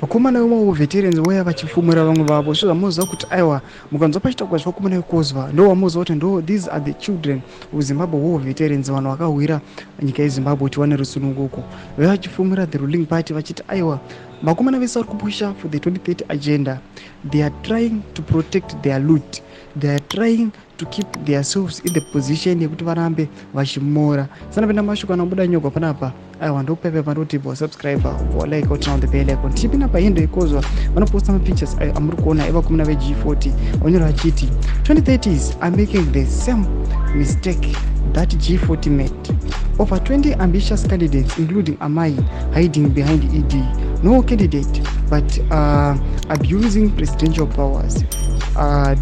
Vakomana vemawar veterans voya vachifumura vamwe vavo sezvamunoziva kuti aiwa, mukanzwa pachitaurwa zvevakomana veCOZWVA, ndo vamunoziva kuti ndo these are the children of Zimbabwe war veterans, vanhu vakahwira nyika yeZimbabwe kuti wane rusununguko. Vaiva vachifumura the ruling party vachiti aiwa, vakomana vese vari kupusha for the 2030 agenda, they are trying to protect their loot, they are trying to keep themselves in the position yekuti varambe vachimora. Sanapinda mashoko anobuda nyogwa panapa, aiwa, ndopepe pandoti subscribe, like, turn on the bell icon. Tichipinda pahandle yeCOZWVA, vanoposta mapictures ayo amuri kuona evakomana veG40. Vanyora vachiti 2030s are making the same mistake that G40 made. Over 20 ambitious candidates, including Amai, hiding behind ED. No candidate, but abusing presidential powers.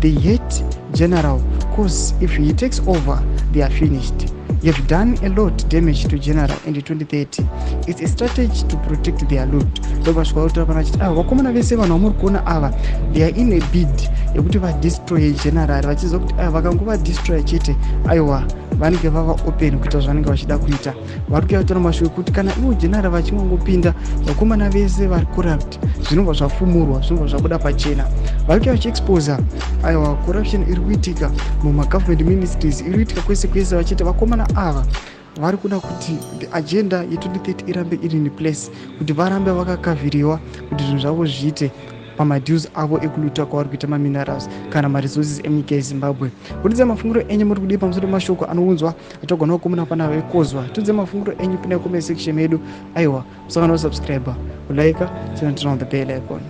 They hate General 'cause if he takes over, they are finished. You've done a lot damage to General in 2030. It's a strategy to protect their loot. Ndopasvika kutaura pana chiti ava vakomana vese, vanhu vamuri kuona ava, they are in a bid yekuti vadestroy General, vachiziva kuti ava vakangovadestroya chete, aiwa, vanenge vava open kuita zvavanenge vachida kuita. Vari kuya kutaura mashoko ekuti kana ivo General vachingangopinda, vakomana vese vari corrupt zvinobva zvafumurwa, zvinobva zvabuda pachena. Vari kuya vachiexposa aiwa corruption iri kuitika mumagovernment ministries, iri kuitika kwese kwese, vachiti vakomana ava vari kuda kuti the agenda ye2030 irambe iri in place, kuti varambe vakakavhiriwa, kuti zvinhu zvavo zviite pamadeals avo ekuluta kwavari kuita maminerals kana maresources emunyika yeZimbabwe. Kutidza mafungiro enyu, muri kudii pamusoro pemashoko anounzwa atogona kukomana pana veCOZWVA? Tudze mafungiro enyu, pinda comment section yedu. Aiwa, musangano, subscribe, kulike, turn on the bell icon.